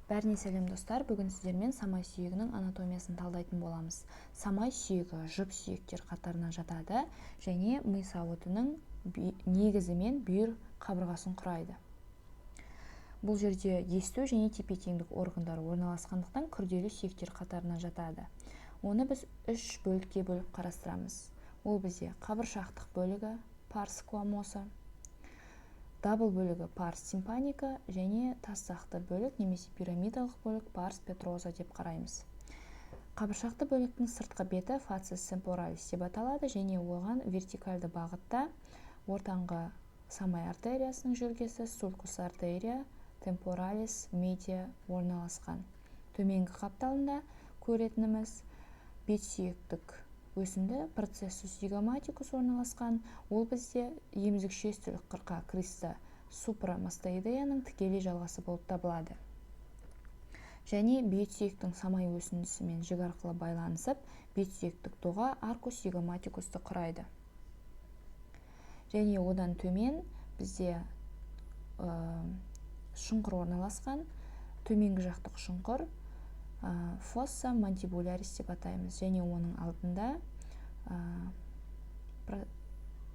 Бәріне сәлем, достар! Бүгін сіздермен самай сүйегінің анатомиясын талдайтын боламыз. Самай сүйегі жұп сүйектер қатарына жатады және ми сауытының негізі мен бүйір қабырғасын құрайды. Бұл жерде есту және тепе-теңдік органдары орналасқандықтан, күрделі сүйектер қатарына жатады. Оны біз үш бөлікке бөліп қарастырамыз. Ол бізде қабыршақтық бөлігі, pars squamosa, дабыл бөлігі, pars tympanica, және тастақты бөлік немесе пирамидалық бөлік, pars petrosa деп қараймыз. Қабыршақты бөліктің сыртқы беті facies temporalis деп аталады және оған вертикальды бағытта ортаңғы самай артериясының жүлгесі, sulcus arteriae temporalis media, орналасқан. Төменгі қапталында көретініміз бет сүйектік өсінді, processus zygomaticus, орналасқан. Ол бізде емізікше үстілік қырқа, crista supramastoidea-ның тікелей жалғасы болып табылады және бет сүйектің самай өсіндісімен жік арқылы байланысып, бет сүйектік доға, arcus zygomaticus-ты құрайды. Және одан төмен бізде шұңқыр орналасқан. Төменгі жақтық шұңқыр fossa mandibularis деп атаймыз және оның алдында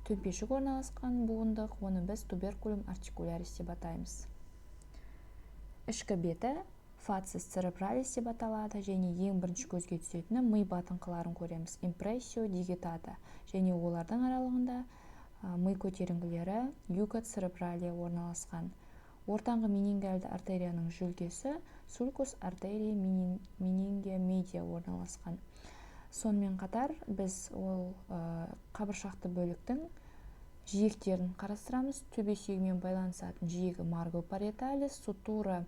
төмпешік орналасқан буындық, оны біз tuberculum articularis деп атаймыз. Ішкі беті facies cerebralis деп аталады және ең бірінші көзге түсетіні ми батыңқыларын көреміз, impressio digitata, және олардың аралығында ми көтеріңкілері, juga cerebrale, орналасқан. Ортаңғы менингеальды артерияның жүлгесі, sulcus arteriae meningea media, орналасқан. Сонымен қатар біз ол қабыршақты бөліктің жиектерін қарастырамыз. Төбе сүйегімен байланысатын жиегі margo parietalis, sutura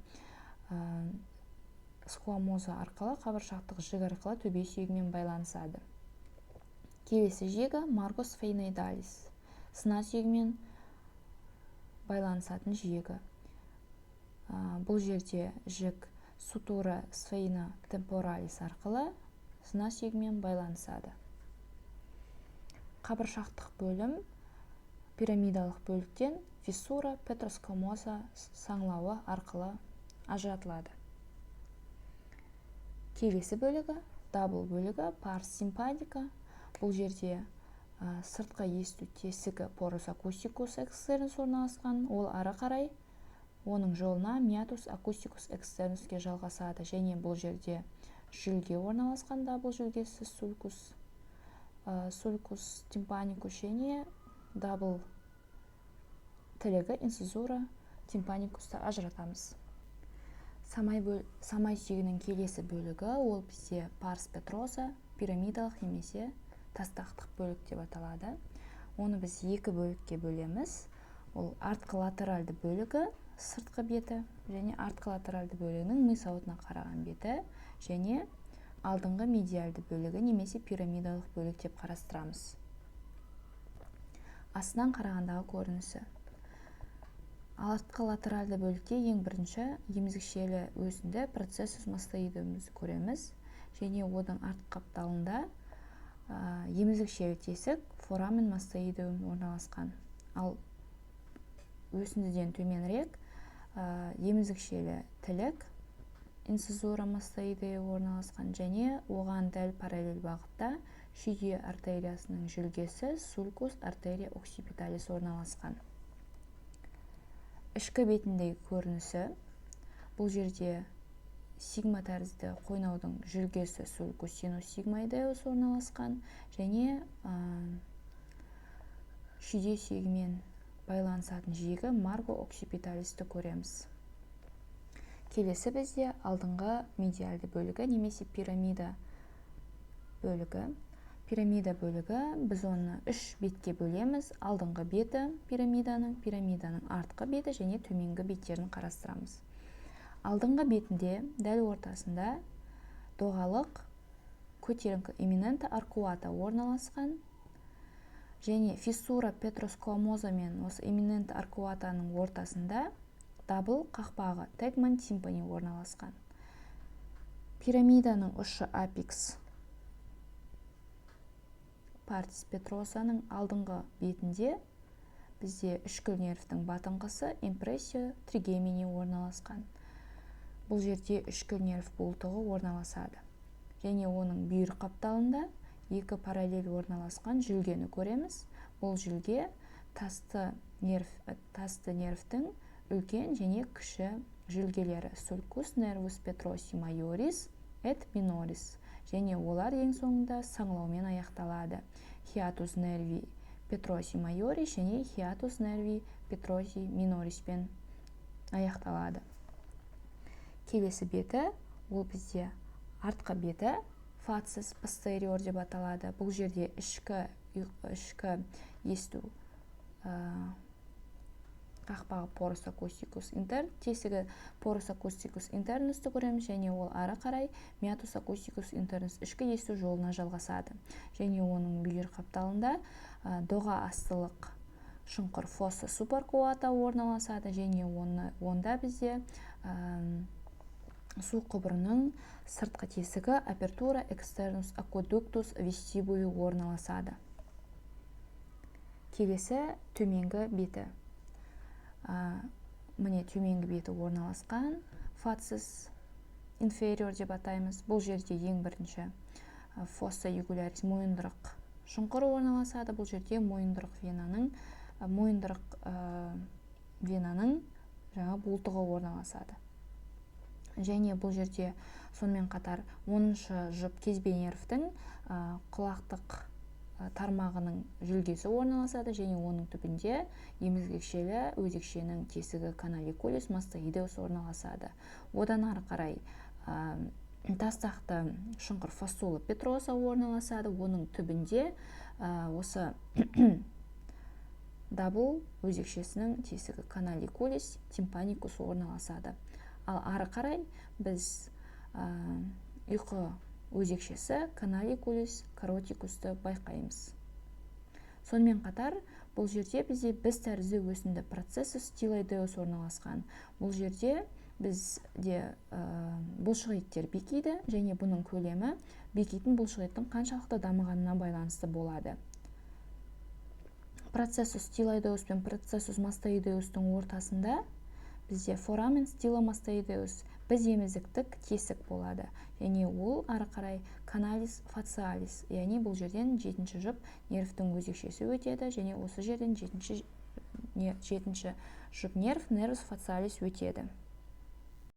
squamosa арқылы, қабыршақтық жік арқылы төбе сүйегімен байланысады. Келесі жиегі margo sphenoidalis, сына сүйегімен байланысатын жиегі. Бұл жерде жік sutura sphenotemporalis арқылы сына сүйегімен байланысады. Қабыршақтық бөлім пирамидалық бөліктен fissura petrosquamosa саңлауы арқылы ажыратылады. Келесі бөлігі дабыл бөлігі, pars tympanica. Бұл жерде сыртқы есту тесігі, porus acusticus externus, орналасқан. Ол ары қарай оның жолына meatus acusticus externus-ке жалғасады және бұл жерде жүлге орналасқан, дабыл жүлгесі, sulcus tympanicus, және дабыл тілігі, incisura tympanicus-ты ажыратамыз. Самай сүйегінің келесі бөлігі ол бізде pars petrosa, пирамидалық немесе тастақтық бөлік деп аталады. Оны біз екі бөлікке бөлеміз. Ол артқы латеральды бөлігі, сыртқы беті, және артқы латеральды бөлігінің ми сауытына қараған беті және алдыңғы медиальды бөлігі немесе пирамидалық бөлік деп қарастырамыз. Астынан қарағандағы көрінісі: артқы латеральды бөлікте ең бірінші емізікшелі өсінді, processus mastoideus-ті көреміз және оның артқы қапталында емізікшелі тесік, foramen mastoideum, орналасқан. Ал өсіндіден төменірек емізікшелі тілік, incisura mastoidea, орналасқан және оған дәл параллель бағытта шүйде артериясының жүлгесі, sulcus arteriae occipitalis, орналасқан. Ішкі бетіндегі көрінісі: бұл жерде сигма тәрізді қойнаудың жүлгесі, sulcus sinus sigmoideus, орналасқан және шүйде сүйегімен байланысатын жиегі, margo occipitalis-ті көреміз. Келесі бізде алдыңғы медиальды бөлігі немесе пирамида бөлігі. Пирамида бөлігі, біз оны үш бетке бөлеміз: алдыңғы беті пирамиданың, пирамиданың артқы беті және төменгі беттерін қарастырамыз. Алдыңғы бетінде дәл ортасында доғалық көтеріңкі, eminentia arcuata, орналасқан және fissura petrosquamosa мен осы eminentia arcuata-ның ортасында дабыл қақпағы, tegmen tympani, орналасқан. Пирамиданың ұшы, apex partis petrosa-ның алдыңғы бетінде бізде үшкіл нервтің батыңқысы, impressio trigemini, орналасқан. Бұл жерде ішкі нерв буылтығы орналасады және оның бүйір қапталында екі параллель орналасқан жүлгені көреміз. Бұл жүлге тасты нервтің үлкен және кіші жүлгелері, sulcus nervus petrosi majoris et minoris, және олар ең соңында саңылаумен аяқталады: hiatus nervi petrosi majoris және hiatus nervi petrosi minoriспен аяқталады. Келесі беті, ол бізде артқы беті, facies posterior деп аталады. Бұл жерде ішкі есту қақпағы, porus acusticus intern тесігі, porus acusticus internusты көреміз және ол ары қарай meatus acusticus internus, ішкі есту жолына жалғасады. Және оның бүйір қапталында доға астылық шұңқыр, fossa subarcuata орналасады және онда бізде су құбырының сыртқы тесігі, apertura externus aqueductus vestibuli орналасады. Келесі төменгі беті. Міне, төменгі беті орналасқан, facies inferior деп атаймыз. Бұл жерде ең бірінші fossa jugularis, мойындырық шұңқыры орналасады. Бұл жерде мойындырық венаның жаңа буылтығы орналасады. Және бұл жерде сонымен қатар 10-шы жұп кезбе нервтің құлақтық тармағының жүлгесі орналасады және оның түбінде емізгекшелі өзекшенің тесігі, canaliculus mastoideus орналасады. Одан ары қарай тастақты шұңқыр, fossula petrosa орналасады. Оның түбінде осы дабыл өзекшесінің тесігі, canaliculus tympanicus орналасады. Ал ары қарай біз ұйқы өзекшесі, canaliculus caroticusты байқаймыз. Сонымен қатар бұл жерде бізде біз тәрізді өсінді, processus styloideus орналасқан. Бұл жерде бізде бұлшық еттер бекиді және бұның көлемі бекитін бұлшық еттің қаншалықты дамығанына байланысты болады. Processus styloideus пен processus mastoideustың ортасында бізде foramen stylomastoideus, біз емізіктік тесік болады және ол ары қарай canalis facialis, яғни бұл жерден жетінші жұп нервтің өзекшесі өтеді және осы жерден жетінші жұп нерв, nervus facialis өтеді.